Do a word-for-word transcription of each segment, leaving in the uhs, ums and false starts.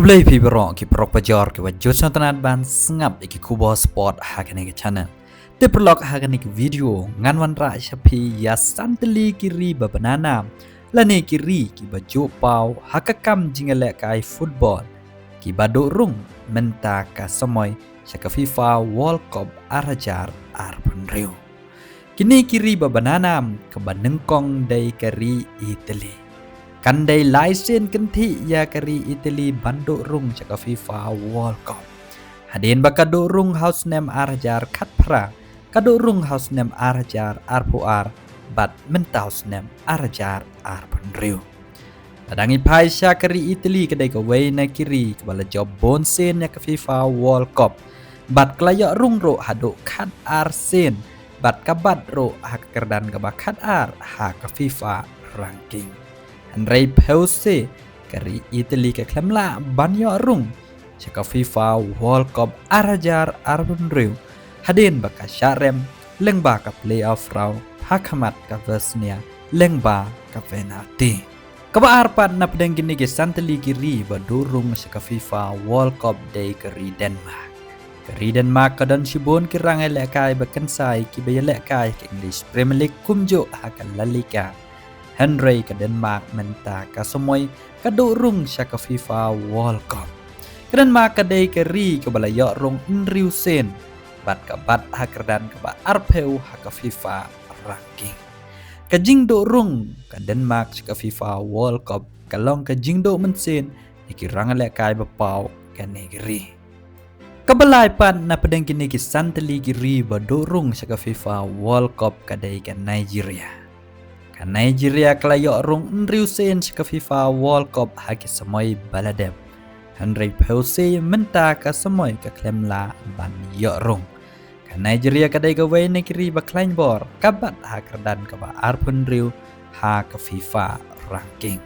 Khublei phi baroh ki paralok pajor ki wa jot sngewtynnat ban sngap ïa ki khubor sport ha kane ka channel. Te paralok, ha kane ka video ngan wanrah sha phi ïa san tylli ki ri ba banana lane ki ri ki ba ju paw ha ka kam jingïalehkai football ki ba duh rung mynta ka samoi sha ka FIFA World Cup ar hajar arphew hynriew. Kine ki ri ba banana ka ba nyngkong dei ka ri Italy. Kan dei lai sien kynthih ïa ka ri Italy ban duh rung sha ka FIFA World Cup. Hadien ba ka duh rung ha u snem ar hajar khatphra, ka duh rung ha u snem ar hajar arphew ar, bad mynta u snem ar hajar arphew hynriew. Lada ngi phai sha ka ri Italy, ka dei kawei na ki ri ka ba la jop bun sien ïa ka FIFA World Cup. Bad ka la ïoh rung ruh haduh khat ar sien. Bad ka bat ruh ha ka kyrdan ka ba khat ar ha ka FIFA ranking. Hynrei phewse ka ri Italy ka khlem lah ban ïoh rung sha ka FIFA World Cup ar hajar arphew hynriew, hadien ba ka shah rem lyngba ka playoff round ha khmat ka Bosnia lyngba ka penalty. Ka ba ar pat na pdeng kine ki san tylli ki ri ba duh rung sha ka FIFA World Cup dei ka ri Denmark. Ka ri Denmark ka don shibun ki rangïalehkai ba kynsai ki ba ïalehkai ha ka English Premier League kumjuh ha ka La Liga. Hynrei ka Denmark mynta ka samoi ka duh rung sha ka FIFA World Cup. Ka Denmark ka dei ka ri ka ba la ïoh rung hynriew sien, bad ka bat ha kyrdan ka ba arphew ha ka FIFA ranking. Ka jingduh rung ka Denmark sha ka FIFA World Cup ka long ka jingduh mynsiem ïa ki rangïalehkai ba paw kane ka ri. Ka ba lai pat na pdeng kine ki san tylli ki ri ba duh rung sha ka FIFA World Cup ka dei ka Nigeria. Ka Nigeria ka la ïoh rung hynriew sien sha ka FIFA World Cup ha ki samoi ba la dep. Hynrei phewse mynta ka samoi ka khlem lah ban ïoh rung. Ka Nigeria ka dei kawei na ki ri ba khlaiñ bor, ka bat ha kyrdan ka ba arphew hynriew ha ka FIFA ranking.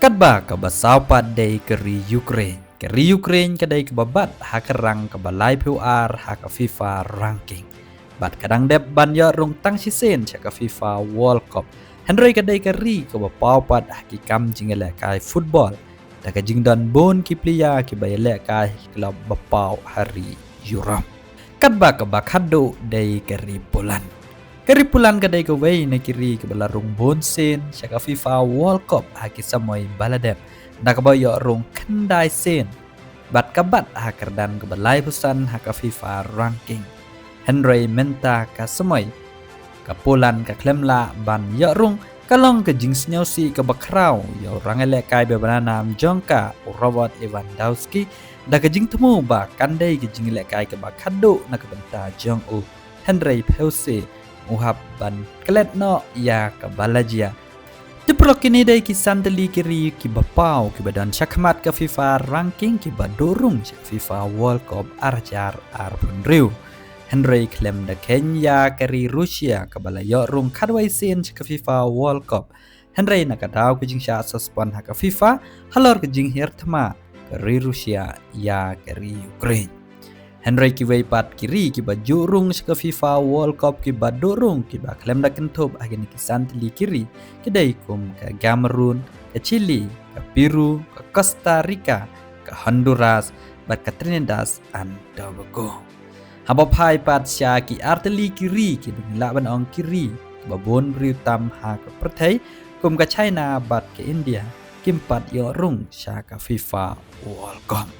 Katba ka ba saw pat dei ka ri Ukraine. Ka ri Ukraine ka dei ka ba bat ha ka rang ka ba laiphew ar ha ka FIFA ranking. Bad ka dang dep ban ïoh rung tang shisien sha ka FIFA World Cup. Hynrei ka dei ka ri ka ba paw pat ha ki kam jingïalehkai football. Da ka jingdon bun ki player ki ba ïalehkai ha ki club ba paw ha ri Europe. Katba ka ba khatduh dei ka ri Poland. Ka ri Poland ka dei kawei na ki ri ka ba la rung bun sien sha ka FIFA World Cup ha ki samoi ba la dep. Da ka ba ïoh rung khyndai sien. Bad ka bat ha kyrdan ka ba laiphew san ha ka FIFA ranking. Hynrei mynta ka samoi ka Poland ka khlem lah ban ïoh rung, ka long ka jingsngewsih ka ba khraw ïa u rangïalehkai ba banana jong ka, u Robert Lewandowski, da ka jingthmu ba kan dei ka jingïalehkai ka ba khatduh na ka bynta jong u. Hynrei phewse u hap ban klet noh ïa ka ba la jia. Te paralok, kine dei ki san tylli ki ri ki ba paw ki ba don sha khmat ka FIFA ranking ki ba duh rung sha FIFA World Cup ar hajar arphew hynriew. Hynrei khlem da kheiñ ïa ka ri Russia ka ba la ïoh rung khatwei sien sha ka FIFA World Cup. Hynrei na ka daw ka jingshah suspend ha ka FIFA halor ka jinghiar thma ka ri Russia ïa ka ri Ukraine. Hynrei kiwei pat ki ri ki ba ju rung sha ka FIFA World Cup ki ba duh rung ki ba khlem da kynthup ha kine ki san tylli ki ri ki dei kum ka Cameroon, ka Chile, ka Peru, ka Costa Rica, ka Honduras, bad ka Trinidad and Tobago. Haba phai pat sha ki ar tylli ki ri ki ba ngi lah ban ong ki ri ki ba bun briew tam ha ka pyrthei kum ka China bad ka India kim pat ïoh rung sha ka FIFA World Cup.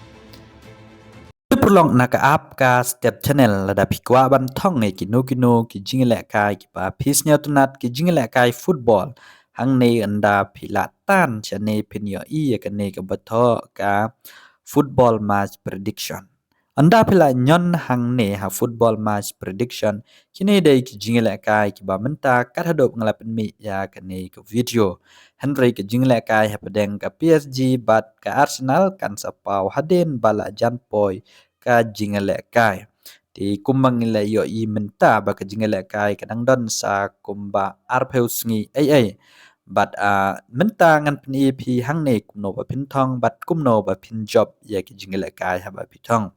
Te paralok, na ka app ka Step Channel, lada phi kwah ban thong ïa kino kino ki jingïalehkai ki ba phi sngewtynnat, ki jingïalehkai football, hangne ynda phi lah tan shane phin ïohi ïa kane ka ba thoh ka football match prediction. Ynda phi lah ñion hangne ha football match prediction, kine dei ki jingïalehkai ki ba mynta kat haduh nga la pynmih ïa kane ka video. Hynrei ka jingïalehkai hapdeng ka PSG bad ka Arsenal kan sa paw hadien ba la jan poi ka jingïalehkai. Te kumba ngi la ïohi mynta ba ka jingïalehkai ka dang don sa kumba arphew sngi ei ei. Bad, ah, mynta ngan pyni phi hangne kumno ba phin thong bad kumno ba phin jop ïa ki jingïalehkai haba phi thong.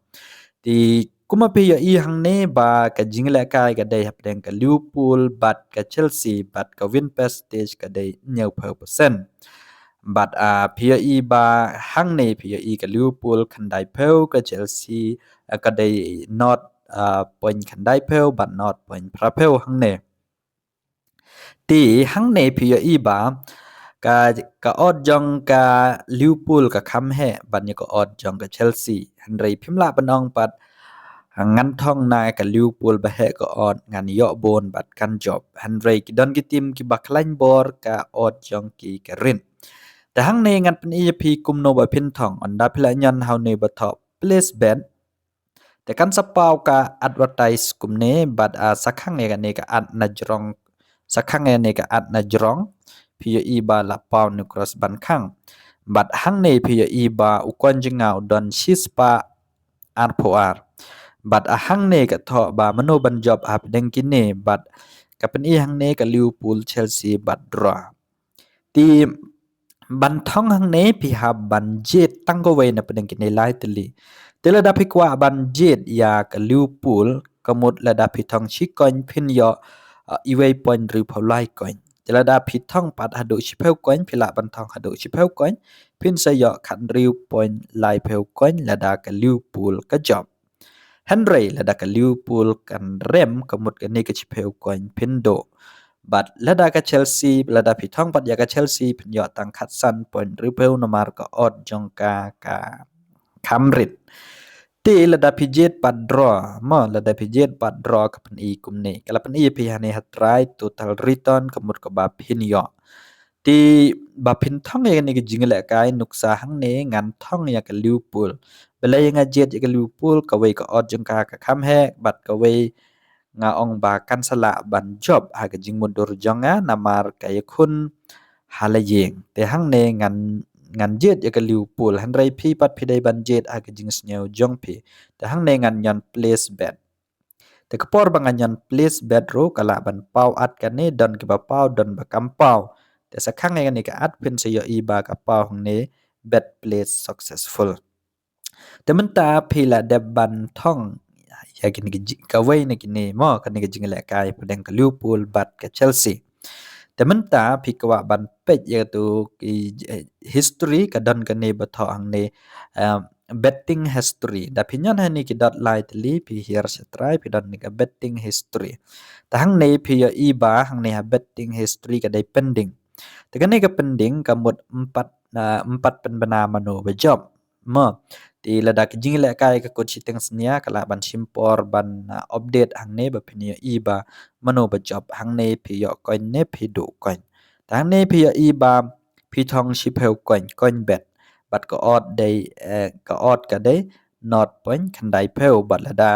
Te kumba phi ïohi hangne ba ka jingïalehkai ka dei hapdeng ka Liverpool bad ka Chelsea bad ka win percentage ka dei hynñiewphew percent. Bad, ah, phi ïohi ba hangne phi ïohi ka Liverpool khyndai phew, ka Chelsea, ah, ka dei not, ah, point khyndai phew bad not point phra phew hangne. Te hangne phi ïohi ba ka, ka odd jong ka Liverpool ka kham heh ban ïa ka odd jong ka Chelsea. Hynrei phim lah ban ong pat ngan thong na ka Liverpool ba heh ka odd, ngan ïoh bun bad kan jop. Hynrei ki don ki team kiba khlaiñ bor, ka odd jong ki ka rit. Te hangne ngan pyni ïa phi kumno ba phin thong. Ynda phi la ñion ha une ba thoh place bet, te kan sa paw ka advertise kumne bad, ah, sa khang ïa kane ka ad na jrong, sa khang ïa kane ka ad na jrong. Phi ïohi ba la paw une u cross ban khang. Bad hangne phi ïohi ba u coin jong nga u don shispah arphew ar. Bad, ah, hangne ka thoh ba mano ban jop hapdeng kine, bad ka pyni hangne ka Liverpool, Chelsea bad draw. Te ban thong hangne phi hap ban jied tang kawei na pdeng kine lai tylli. Te lada phi kwah ban jied ïa ka Liverpool, ka mut lada phi thong shi coin phin ïoh, ah, iwei point hynriewphew lai coin. Te lada phi thong pat haduh shiphew coin, phi lah ban thong haduh shiphew coin, phin sa ïoh khathynriew point laiphew coin lada ka Liverpool ka jop. Hynrei lada ka Liverpool kan rem, ka mut kane ka shiphew coin phin duh. Bad lada ka Chelsea, lada phi thong pat ïa ka Chelsea, phin ïoh tang khatsan point hynriewphew namar ka odd jong ka ka kham rit. Te lada phi jied pat draw, mo, lada phi jied pat draw ka pyni kumne. Ka la pyni ïa phi hangne ha trai, total return, ka mut kaba phin ïoh. Te ba phin thong ïa kane ka jinglehkai, nuksa hangne ngan thong ïa ka Liverpool. Balei nga jied ïa ka Liverpool? Kawei ka odd jong ka ka kham heh, bad kawei nga ong ba kan sa lah ban jop ha ka jingmutdur jong nga namar ka ïakhun ha la ïing. Te hangne ngan, ngan jied ïa ka Liverpool, hynrei phi pat phi dei ban jied ha ka jingsngew jong phi. Te hangne ngan ñion place bet. Te ka por ba nga ñion place bet ruh ka lah ban paw ad kane, don kiba paw, don ba kam paw. Te sa khang ïa kane ka ad, phin sa ïohi ba ka paw hangne bet place successful. Te mynta phi la dep ban thong ïa kine ki ji-, kawei na kine, mo, kane ka jinglehkai hapdeng ka Liverpool bad ka Chelsea. Te mynta phi kwah ban peit ïa katu ki, eh, history, ka don kane ba thoh hangne, eh, betting history. Da phi ñion hangne ki dot lai tylli, phi hiar sha trai, phi don kane ka betting history. Te hangne phi ïohi ba hangne ha betting history ka dei pending. Te kane ka pending ka mut ym pat, ah, ym pat pynbna mano ba jop. Mo. Te lada ka jinglehkai ka kut shiteng synñia, ka lah ban shim por ban, ah, update hangne ba phin ïohi ba mano ba jop. Hangne phi ïoh coin ne phi duh coin. Te hangne phi ïohi ba phi thong shiphew coin, coin bet. Bad ka odd dei, eh, ka odd ka dei not point khyndaiphew, bad lada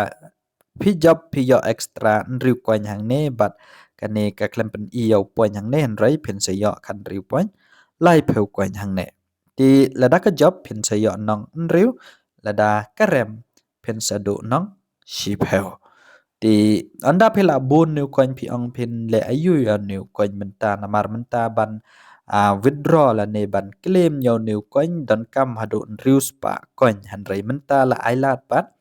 phi jop phi ïoh extra hynriew coin hangne, bad kane ka khlem pyni ïa u point hangne, hynrei phin sa ïoh khathynriew point laiphew coin hangne. Te lada ka jop phin sa ïoh nonghynriew, lada ka rem phin sa duh nongshiphew. Te ynda phi lah bun une u coin, phi ong phin leh aïu ïa une u coin mynta, namar mynta ban, ah, withdraw lane ban claim ïa une u coin donkam haduh hynriew spah coin, hynrei mynta la ai lad pat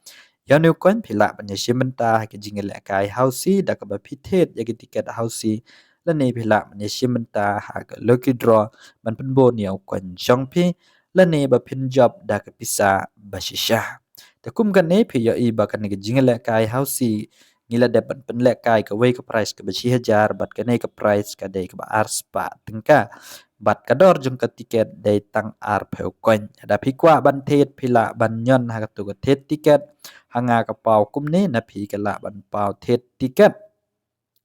ïa une u coin. Phi lah ban ïashim bynta ha ka jinglehkai housie da kaba phi thied ïa ki tiket housie, lane phi lah ban ïashim bynta ha ka lucky draw ban pynbun ïa u coin jong phi, lane ba phin jop da ka pisa ba shisha. Te kum kane phi ïohi ba kane ka jinglehkai housie ngi la dep ban pynlehkai, kawei ka prize kaba shi hajar, bad kane ka prize ka dei kaba ar spah tyngka. Bad ka dor jong ka tiket dei tang arphew coin. Da phi kwah ban thied, phi lah ban ñion ha katu ka thied tiket. Ha nga ka paw kumne, na phi ka lah ban paw thied tiket.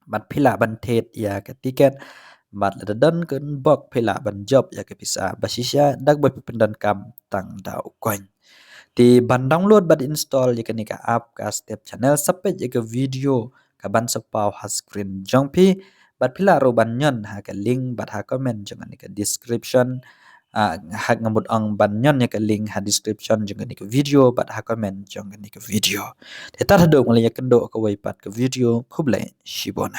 Bad phi lah ban thied ïa ka tiket. Bad lada don ka bok, phi lah ban jop ïa ka pisa ba shisha da kaba phi pyndonkam tang da u coin. Te ban download bad install ïa kane ka app ka Step Channel, sa peit ïa ka video kaban sa paw ha screen jong phi. Bad phi lah ruh ban ñion ha ka link bad ha comment jong kane ka description. Ah, ha nga mut ong ban ñion ïa ka link ha description jong kane ka video bad ha comment jong kane ka video. Te tad haduh ngan ïakynduh ha kawei pat ka video, khublei shibun.